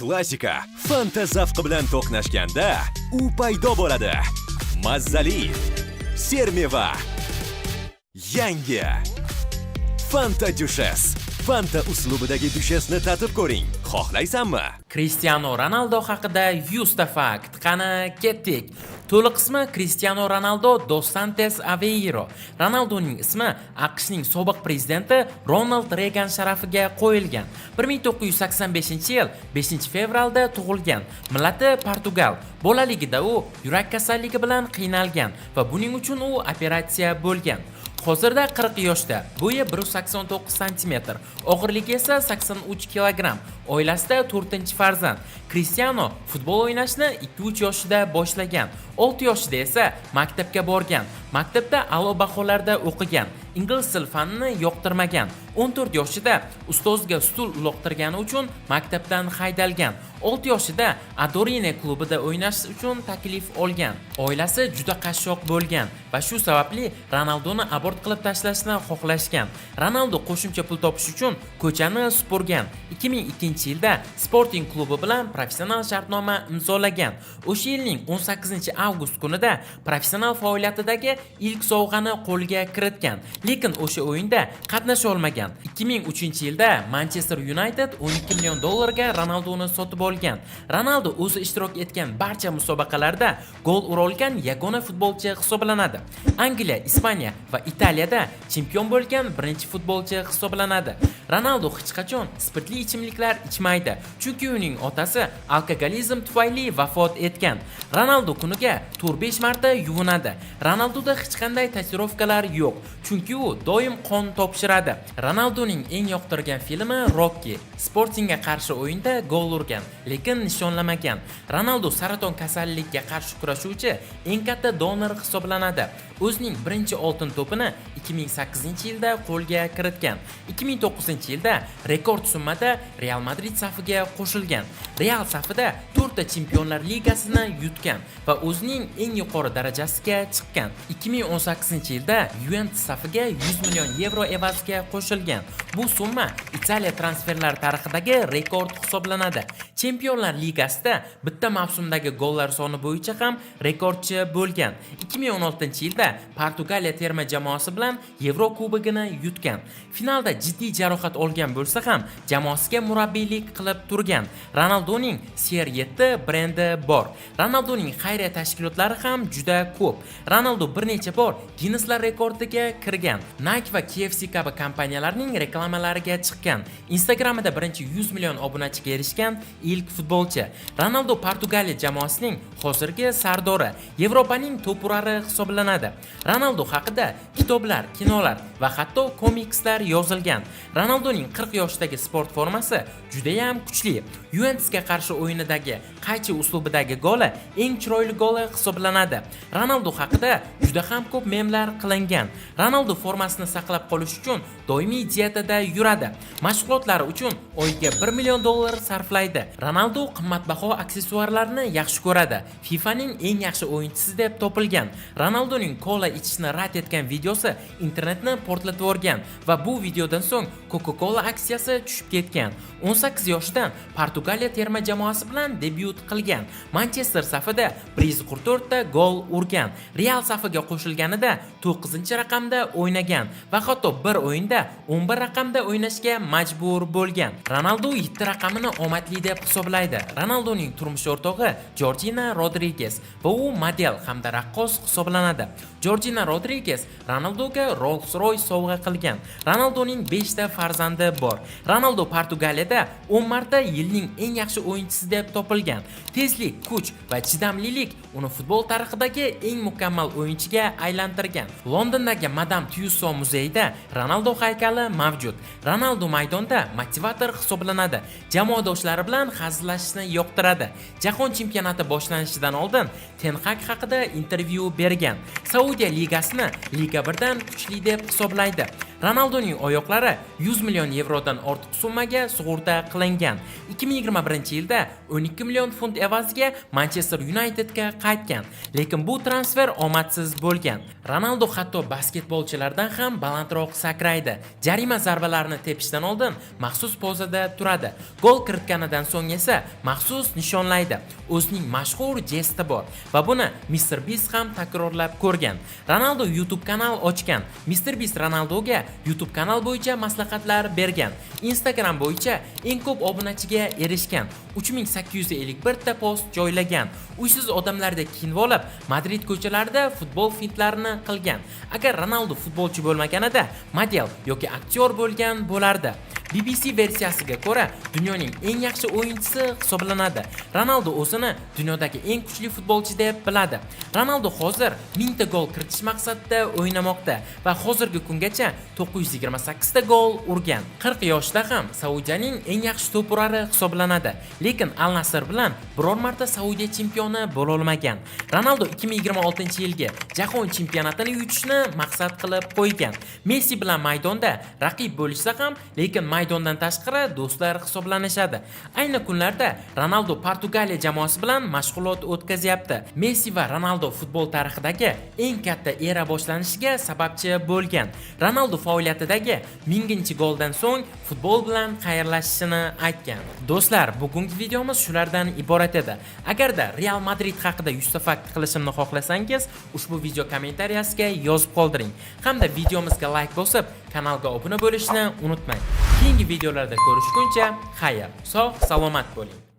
Klassika Fanta zavqi bilan to'qnashganda u paydo bo'ladi. Mazzali sermeva. Yangi Fanta Dushes. Fanta uslubidagi dushesni tatib ko'ring. Xohlaysanmi? Cristiano Ronaldo haqida 100 ta fakt. Qani, kettik. To'liq ismi Cristiano Ronaldo dos Santos Aveiro. Ronaldoning ismi AQShning sobiq prezidenti Ronald Reagan sharafiga qo'yilgan. 1985-yil 5-fevralda tug'ilgan. Millati Portugal. Bolaligida u yurak kasalligi bilan qiynalgan va buning uchun u operatsiya bo'lgan. Hozirda 40 yoshda, bo'yi 189 sm, og'irligi esa 83 kg. Oilasida 4-farzand. Cristiano futbol o'ynashni 2-3 yoshida boshlagan. 6 yoshida esa maktabga borgan. Maktabda a'lo baholarda o'qigan. Ingliz til fanini yoqtirmagan. 14 yoshida ustozga stul uloqtirgani uchun maktabdan haydalgan. 6 yoshida Adorine klubida o'ynash uchun taklif olgan. Oilasi juda qashshoq bo'lgan va shu sababli Ronaldoni abort qilib tashlashni xohlashgan. Ronaldo qo'shimcha pul topish uchun ko'chani supurgan. 2002-yilda Sporting klubi bilan professional shartnoma imzolagan. O'sha yilning 18-avgust kunida professional faoliyatidagi ilk sovg'ani qo'lga kiritgan, lekin o'sha o'yinda qatnasha olmagan. 2003-yilda Manchester United 12 million dollarga Ronaldoni sotib olgan. Ronaldo o'zi ishtirok etgan barcha musobaqalarda gol ura olgan yagona futbolchi hisoblanadi. Angliya, Ispaniya va Italiyada chempion bo'lgan birinchi futbolchi hisoblanadi. Ronaldo hech qachon spirtli ichimliklar ichmaydi, chunki uning otasi alkogolizm tufayli vafot etgan. Ronaldo kuniga 4-5 marta yuvinadi. Ronaldoda hech qanday tatuirovkalar yo'q, chunki u doim qon topshiradi. Ronaldoning eng yoqtirgan filmi Rocky. Sportingga qarshi o'yinda gol urgan, lekin nishonlamagan. Ronaldo saraton kasalligiga qarshi kurashuvchi eng katta donor hisoblanadi. O'zining birinchi oltin to'pini 2008-yilda qo'lga kiritgan. 2009-yilda rekord summada Real Madrid safiga qo'shilgan. Real safida 4 ta Chempionlar Ligasini yutgan va o'zining eng yuqori darajasiga chiqqan. 2018-yilda Juventus safiga 100 million yevro evaziga qo'shilgan. Bu summa Italiya transferlar tarixidagi rekord hisoblanadi. Chempionlar Ligasida bitta mavsumdagi gollar soni bo'yicha ham rekordchi bo'lgan. 2016-yilda Portugaliya terma jamoasi bilan Yevro Kubogini yutgan. Finalda jiddiy jarohat olgan bo'lsa ham, jamoasiga murabbiylik qilib turgan. Ronaldoning CR7 brendi bor. Ronaldoning xayriya tashkilotlari ham juda ko'p. Ronaldo bir necha bor Ginneslar rekordiga kirgan. Nike va KFC kabi kompaniyalarning reklamalariga chiqqan. Instagramida birinchi 100 million obunachiga erishgan ilk futbolchi. Ronaldo Portugaliya jamoasining hozirgi sardori, Yevropaning to'purari hisoblanadi. Ronaldo haqida kitoblar, kinolar va hatto komikslar yozilgan. Ronaldoning 40 yoshdagi sport formasi juda ham kuchli. Juventusga qarshi o'yinidagi qaychi uslubidagi goli eng chiroyli goli hisoblanadi. Ronaldo haqida juda ham ko'p memlar qilingan. Ronaldo formasini saqlab qolish uchun doimiy dietada yuradi. Mashg'ulotlari uchun oyiga 1 million dollar sarflaydi. Ronaldo qimmatbaho aksessuarlarni yaxshi ko'radi. FIFAning eng yaxshi o'yinchisi deb topilgan. Ronaldoning kola ichishni rad etgan videosi internetni portlatib yuborgan va bu videodan so'ng Coca-Cola aksiyasi tushib ketgan. 18 yoshidan Portugaliya terma jamoasi bilan debyut qilgan. Manchester safida 144 ta gol urgan. Real safiga qo'shilganida 9-raqamda o'ynagan va hatto bir o'yinda 11 raqamda o'ynashga majbur bo'lgan. Ronaldo 7 raqamini omadli deb hisoblaydi. Ronaldoning turmush o'rtog'i Jorjina Rodriges va u model hamda raqqos hisoblanadi. Jorjina Rodriges Ronaldoga Rolls-Royce sovg'a qilgan. Ronaldoning 5 ta farzandi bor. Ronaldo Portugaliyada 10 marta yilning eng yaxshi o'yinchisi deb topilgan. Tezlik, kuch va chidamlilik uni futbol tarixidagi eng mukammal o'yinchiga aylantirgan. Londondagi Madame Tussauds muzeyida Ronaldo haykali mavjud. Ronaldo maydonda motivator hisoblanadi. Jamoadoshlari bilan hazillashishni yoqtiradi. Jahon chempionati boshlanishidan oldin Ten Hag haqida intervyu bergan. Saudiya ligasini Liga 1 dan kuchli deb hisoblaydi. Ronaldoning oyoqlari 100 million yevrodan ortiq summaga sug'urta qilingan. 2021-yilda 12 million million funt evaziga Manchester Unitedga qaytgan, lekin bu transfer omadsiz bo'lgan. Ronaldo hatto basketbolchilardan ham balandroq sakraydi. Jarima zarbalarini tepishdan oldin maxsus pozada turadi. Gol kiritganidan so'ng esa maxsus nishonlaydi. O'zining mashhur jesti bor va buni Mr Beast ham takrorlab ko'rgan. Ronaldo YouTube kanal ochgan. Mr Beast Ronaldoga YouTube kanal bo'yicha maslahatlar bergan. Instagram bo'yicha eng ko'p obunachiga erishgan. 3851 ta post joylagan. Uysiz odamlardek kiyinib olib, Madrid ko'chalarida futbol fintlarini qilgan. Agar Ronaldo futbolchi bo'lmaganida, model yoki aktyor bo'lgan bo'lardi. BBC versiyasiga ko'ra, dunyoning eng yaxshi o'yinchisi hisoblanadi. Ronaldo o'zini dunyodagi eng kuchli futbolchi deb biladi. Ronaldo hozir 1000 ta gol kiritish maqsadida o'ynamoqda va hozirgi kungacha 928 ta gol urgan. 40 yoshda ham Saudiyaning eng yaxshi to'p urari hisoblanadi. Lekin Al Nassr bilan biror marta Saudiya chempioni bo'la olmagan. Ronaldo 2026-yilgi Jahon chempionatini yutishni maqsad qilib qo'ygan. Messi bilan maydonda raqib bo'lishsa ham, lekin maydondan tashqari do'stlar hisoblanishadi. Ayni kunlarda Ronaldo Portugaliya jamoasi bilan mashg'ulot o'tkazyapti. Messi va Ronaldo futbol tarixidagi eng katta era boshlanishiga sababchi bo'lgan. Ronaldo faoliyatidagi 1000-goldan so'ng futbol bilan xayrlashishini aytgan. Do'stlar, bugungi videomiz shulardan iborat edi. Agarda Real Madrid haqida 100 ta fakt qilishimni xohlasangiz, ushbu video kommentariyasiga yozib qoldiring hamda videomizga like bosib, kanalga obuna bo'lishni unutmang. Keyingi videolarda ko'rishguncha xayr, sog' salomat bo'ling.